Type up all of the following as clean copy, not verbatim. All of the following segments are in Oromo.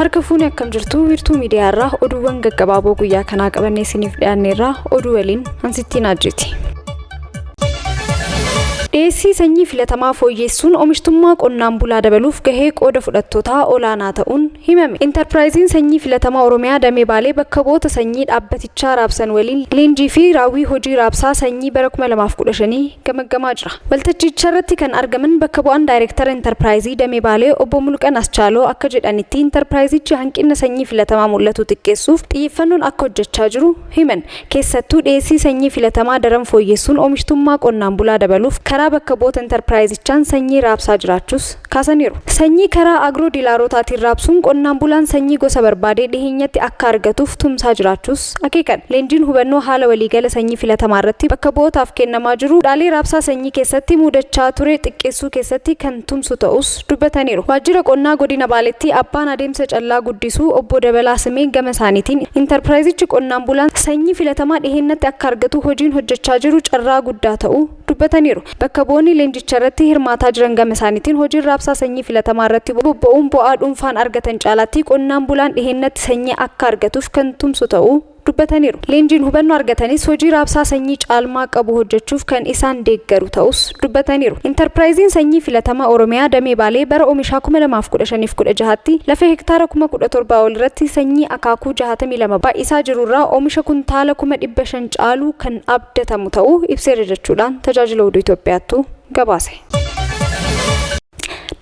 Harka fuune akkam jirtu wiirtuu miidiyaa irraa oduuwwan gaggabaaboo guyyaa kanaa qabannee isiniif dhiyaanneerraa oduu waliin Hansittiin Ajjeeti. Dhiyeessii sanyii filatamaa fooyyeessuun oomishtummaa qonnaan bulaa dabaluuf gahee qooda fudhattootaa olaanaa ta'uun himame. Intarpiraayiziin sanyii filatamaa Oromiyaa damee Baalee bakka bu'oota sanyii dhaabbatichaa raabsan waliin leenjii fi raawwii hojii raabsaa sanyii bara 2015 gamaggamaa jira. Waltajjicharratti kan argaman bakka bu'aan daayirektara Intarpiraayizii damee Baalee obbo Mulqan Aschaaloo akka jedhanitti intarpiraayizichi hanqina sanyii filatamaa mul'atu xiqqeessuuf xiyyeeffannoon akka hojjechaa jiru himan. Keessattuu dhiyeessii sanyii filatamaa daran fooyyessuun oomishtummaa qonnaan bulaa dabaluuf karaa bakka bu'oota intarpiraayizichaan sanyii raabsaa jiraachuus kaasaniiru. Sanyii karaa agroo diilaarotaatiin raabsuun qonnaan bulaan sanyii gosa barbaadee dhiheenyatti akka argatuuf tumsaa jiraachuus akeekan. Leenjiin hubannoo haala waliigala sanyii filatamaa irratti bakka bu'ootaaf kennamaa jiru dhaalee raabsaa sanyii keessatti mudachaa ture xiqqeessuu keessatti kan tumsu ta'us dubbataniiru. Waajjira qonnaa godina Baaleetti abbaan adeemsa callaa guddisuu obbo Dabalaa Simee gama isaaniitiin intarpiraayizichi qonnaan bulaan sanyii filatamaa dhiheenyatti akka argatu hojiin hojjechaa jiru carraa guddaa ta'uu dubbataniiru. Bakka bu'oonni leenjicha irratti hirmaataa jiran gama isaaniitiin hojiin raabsaa sanyii filatamaa irratti bobba'uun bu'aa dhuunfaan argatan caalaatti qonnaan bulaan dhiheenyatti sanyii akka argatuuf kan tumsu ta'uu dubbataniiru. Leenjiin hubannoo argatanis hojii raabsaa sanyii caalmaa qabu hojjechuuf kan isaan deeggaru ta'us dubbataniiru. Intarpiraayiziin sanyii filatamaa Oromiyaa damee Baalee bara oomishaa 2015-16tti lafa hektaara 17,000 ol irratti sanyii akaakuu 62 baay'isaa jirurraa oomisha kuntaala 500,000 caalu kan abdatamu ta'uu ibseera jechuudhaan tajaajila oduu Itoophiyaattu gabaase.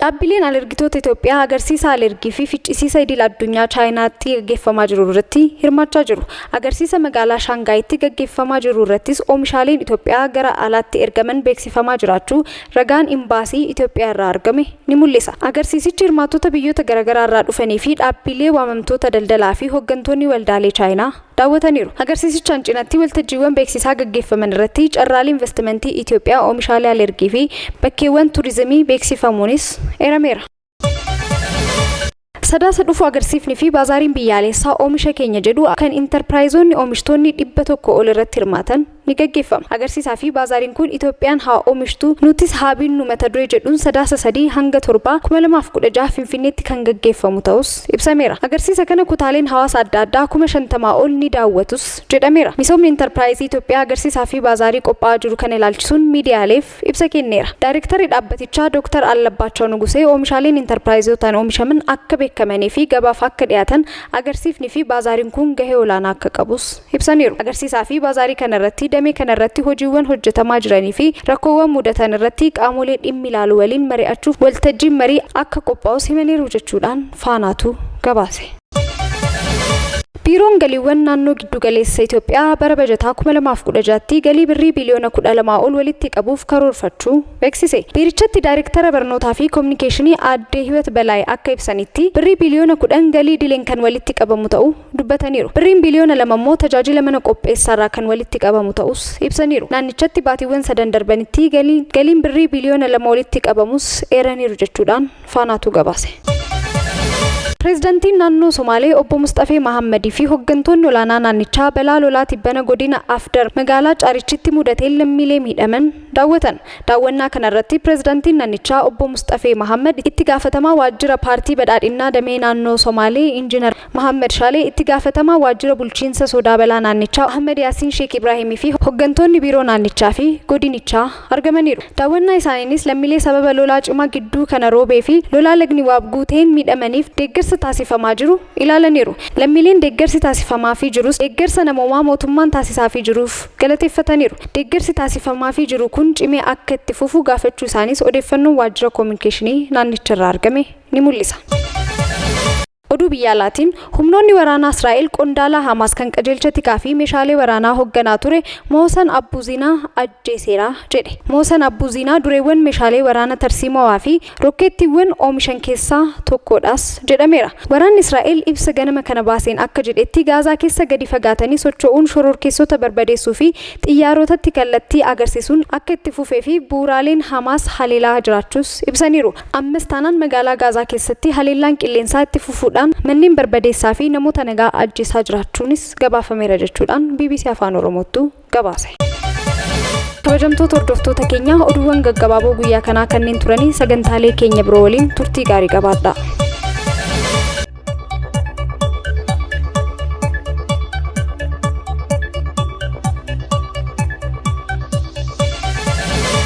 Dhaabbileen alergitoota Itoophiyaa agarsiisa alergii fi ficcisiisa idil addunyaa Chaayinaatti gaggeeffamaa jiru irratti hirmaachaa jiru. Agarsiisa magaalaa Shaangaayitti gaggeeffamaa jiru irrattis oomishaaleen Itoophiyaa gara alaatti ergaman beeksifamaa jiraachuu ragaan imbaasii Itoophiyaa irraa argame ni mul'isa. Agarsiisichi hirmaattota biyyoota garaagaraa irraa dhufanii fi dhaabbilee waamamtoota daldalaa fi hooggantoonni waldaalee Chaayinaa daawwataniiru. Agarsiisichaan cinatti waltajjiiwwan beeksisaa gaggeeffaman irratti carraalee investimentii Itoophiyaa oomishaalee alergii fi bakkeewwan turizimii beeksifamuunis eerameera. Sadaasa dhufu agarsiifni fi baazaariin biyyaalessaa oomisha keenya jedhu kan intarpiraayizoonni oomishtoonni 100 ol irratti hirmaatan ni gaggeeffama. Agarsiisaa fi baazaariin kun Itoophiyaan haa oomishtu nutis haa binnu mata duree jedhuun Sadaasa 3 hanga 7 2016 Finfinneetti kan gaggeeffamu ta'us ibsameera. Agarsiisa kana kutaaleen hawaasa adda addaa 50,000 ol ni daawwatus jedhameera. Misoomni intarpiraayizii Itoophiyaa agarsiisaa fi baazaarii qophaa'aa jiru kana ilaalchisuun miidiyaaleef ibsa kenneera. Daayirektarri dhaabbatichaa Dooktar Allabbaachoo Nugusee oomishaaleen intarpiraayizotaan oomishaman akka beekamanii fi gabaaf akka dhiyaatan agarsiifni fi baazaariin kun gahee olaanaa akka qabus ibsaniiru. Agarsiisaa fi baazaarii kana irratti damee kana irratti hojiiwwan hojjetamaa jiranii fi rakkoowwan mudatan irratti qaamolee dhimmi ilaalu waliin mari'achuuf waltajjiin marii akka qophaa'us himaniiru jechuudhaan Faanaatu gabaase. Biiroon galiiwwan naannoo giddugaleessa Itoophiyaa bara bajataa 2016tti galii birrii biliyoona 12 ol walitti qabuuf karoorfachuu beeksise. Biirichatti daayirektara barnootaa fi kominikeeshinii aadde Hiwat Balaay akka ibsanitti birrii biliyoona 10 galii idileen kan walitti qabamu ta'uu dubbataniiru. Birriin biliyoona 2 immoo tajaajila mana qopheessaarraa kan walitti qabamu ta'us ibsaniiru. Naannichatti baatiiwwan sadan darbanitti galiin birrii biliyoona 2 walitti qabamus eeraniiru jechuudhaan Faanaatu gabaase. Pireezidantiin naannoo Somaalee obbo Musxafee Mahammadii fi hoggantoonni olaanaa naannichaa balaa lolaa tibbana godina Afdar magaalaa Caarichitti mudateen lammiilee miidhaman daawwatan. Daawwannaa kanarratti pireezidantiin naannichaa obbo Musxafee Mahammad, itti gaafatamaa waajjira paartii badhaadhinnaa damee naannoo Somaalee Injinar Mahammad Shaalee, itti gaafatamaa waajjira bulchiinsa sodaa balaa naannichaa Ahmad Yaasiin Sheek Ibraahimii fi hoggantoonni biiroo naannichaa fi godinichaa argamaniiru. Daawwannaa isaaniinis lammiilee sababa lolaa cimaa gidduu kana roobee fi lolaa lagni Waab guuteen miidhamaniif deeggarsa taasifamaa jiru ilaalaniiru. Lammiileen deeggarsi taasifamaafii jirus deeggarsa namoomaa mootummaan taasisaafii jiruuf galateeffataniiru. Deeggarsi taasifamaafii jiru kun cimee akka itti fufu gaafachuu isaaniis odeeffannoon waajjira kominikeeshinii naannicharraa argame ni mul'isa. Oduu biyya alaatiin humnoonni waraanaa Israa'el qondaalaa Hamaas kan qajeelcha tikaa fi meeshaalee waraanaa hogganaa ture Moosan Abbuuziinaa ajjeeseera jedhe. Moosan Abbuuziinaa dureewwan meeshaalee waraana tarsiimawaa fi rokkeettiiwwan oomishan keessaa tokkodhas jedhameera. Waraanni Israa'el ibsa ganama kana baaseen akka jedhetti Gaazaa keessa gadi fagaatanii socho'uun shororkeessota barbadeessuu fi xiyyaarotatti kallattii agarsiisuun akka itti fufee fi bu'uuraaleen Hamaas haleelaa jiraachuus ibsaniiru. Ammas taanaan magaalaa Gaazaa keessatti haleellaan qilleensaa itti fufuudhaan manneen barbadeessaa fi namoota nagaa ajjeesaa jiraachuunis gabaafameera jechuudhaan bbc Afaan Oromoottu gabaase. Kabajamtoota hordoftoota keenyaa oduuwwan gaggabaaboo guyyaa kanaa kanneen turanii sagantaalee keenya biroo waliin turtii gaarii qabaadhaa.